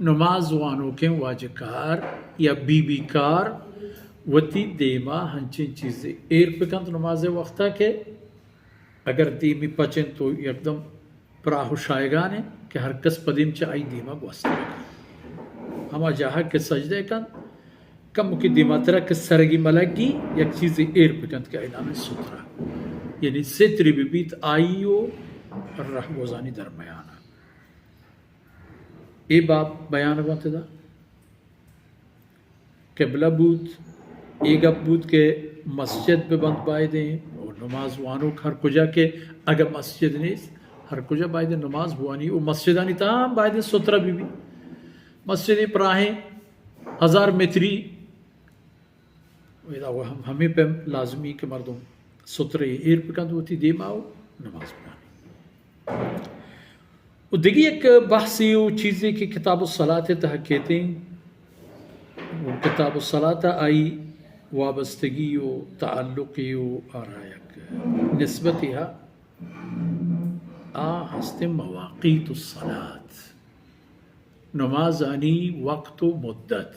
نماز وانوکیں واجہ کار یا بی بی کار وتی دیما ہنچیں چیزے ایر بکنت نماز ءِ وقتا کہ اگر دیمی پچ انت تو یکدم پراہ و شایگان انت کہ ہر کس پہ دیم چہ آئی دیما گوست بکنت۔ ہما جاہا کہ سجدہ کنت، کمکے دیماترا کہ سرگی ملگی یک چیزے ایر بکنت کہ آئی نام سترہ، یعنی سترے ببیت آئی و رہگوزانی درمیانا۔ اے باب بیان بنت ادا۔ قبلہ بوت، اے گپ بوت کہ مسجد بہ بنت بایدیں و نماز وانوک ہر کجا کہ اگہ مسجد نیست، ہر کجا بایدیں نماز بوانی و مسجدانی تہا ہم بایدیں سترہ بہ بی۔ مسجدیں پراہیں ہزار متری، ادا و ہم، ہمے پیم لازمی کہ مردم سترہ ایر بکنت وتی دیما و نماز بوانی۔ و دگہ یک بحثے و چیزے کہ کتاب الصلاۃ ءِ تہا کیتیں، و کتاب الصلاۃ ءَ آئی وابستگی و تعلقے و آرا یک نسبتے ہا، آ ہستیں مواقیت الصلاۃ، نمازانی وقت و مدت۔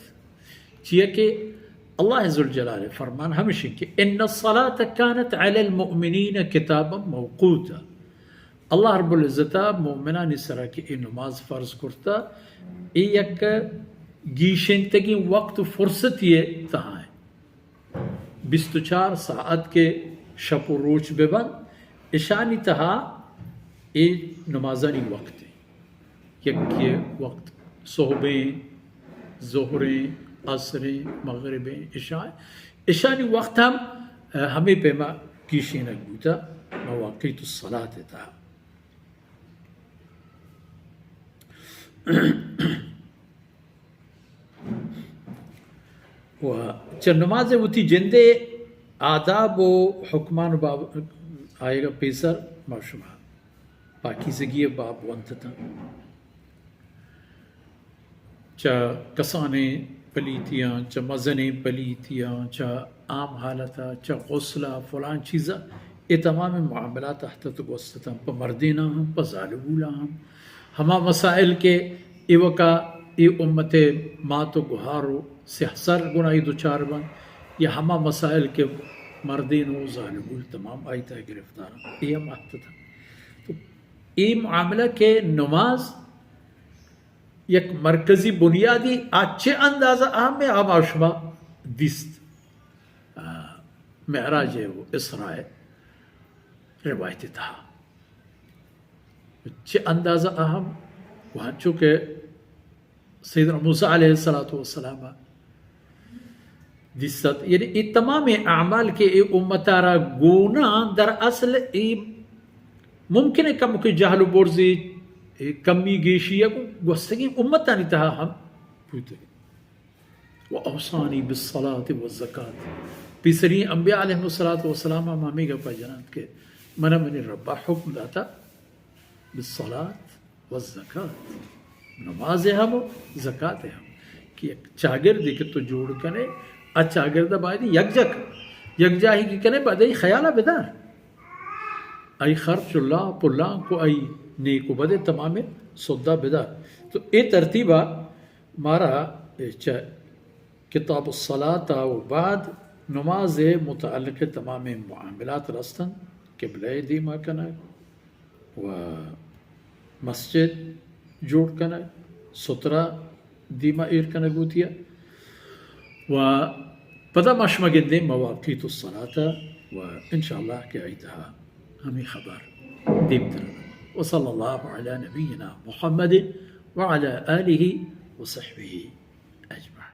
چیا کہ اللہ ذوالجلال ءِ فرمان ہمش انت کہ ان الصلاۃ کانت علی المؤمنین کتابا موقوتا۔ اللہ رب العزت ءَ مومنانی سرا کہ اے نماز فرض کرتا، اے یک گیشینتگیں وقت و فرصتے ءِ تہا انت۔ بیست و چار ساعت کہ شپ و روچ بہ بنت، اشانی تہا اے نمازانی وقت انت۔ یکے وقت صحبیں، ظہریں، عصریں، مغربیں، عشاء، اشانی وقت ہم، ء، ہمے پیما گیشینگ بوتا مواقیت الصلاۃ ءِ تہا۔ و چہ نماز ءِ وتی جندے آداب و حکمان و باب-، آیگا پیسر ما شما پاکیزگی ءِ باب ونت اتاں۔ چہ کسانیں پلیتیاں، چہ مزنیں پلیتیاں، چہ عام حالت ءَ، چہ غسل ءَ، فلان چیز ءَ، اے تمامیں معاملات احتت گوست اتاں، پہ مردیناں ہم، پہ زالبولاں ہم۔ ہما مسائل کہ ایوکا اے امت ءِ مات و گہار و سیاہ سر گناہی دچار بنت، یا ہما مسائل کہ مردین و زالبول تمام آئی تہا گرفتار انت، اے ہم احتت انت۔ تو اے معاملہ کہ نماز یک مرکزی بنیادی، آ چہ اندازہ اہم انت، آ ما شما دیست، آ، معراج و اسراء روایت تہا چہ اندازہ اہم، و ہنچو کہ سیدنا موسیٰ علیہ الصلوۃ والسلام دیست۔ یعنی اے تمامیں اعمال کہ اے امت ءَ را گون انت، در اصل اے ممکن انت کمکے جہل و برزے، اے کمی گیشی یا گوستگیں امتانی تہا ہم بوتگ۔ و اوصانی بالصلاۃ والزکاۃ۔ پیسری انبیاء علیہم الصلوۃ والسلام ہم ہمے گپا جنانت کہ من منی ربا حکم داتا بالصلاۃ والزکاۃ، نماز ءِ ہم و زکات ءِ ہم، کہ یک چاگردے کہ تو جوڑ کنے، آ چاگرد ءَ باید یکجا کن، یکجاہی کہ کنے، بعد آئی خیال ءَ بدار، آئی خرچ و لاپ و لانک و آئی نیک و بد ءِ تمامیں سدّا بدار۔ تو اے ترتیب ءَ مارا چہ کتاب الصلاۃ ءَ و بعد نماز ءِ متعلق تمامیں معاملات رستن، قبلہ ءِ دیما کنگ، و مسجد جوڑ کنگ، سترہ دیما ایر کنگ بوتیا۔ و پدا ما شما گندیں مواقیت الصلاۃ و انشاءاللہ کہ آئی تہا ہمے خبر دیمتر۔ وصلی اللہ علی نبینا محمد وعلی آلہ وصحبہ۔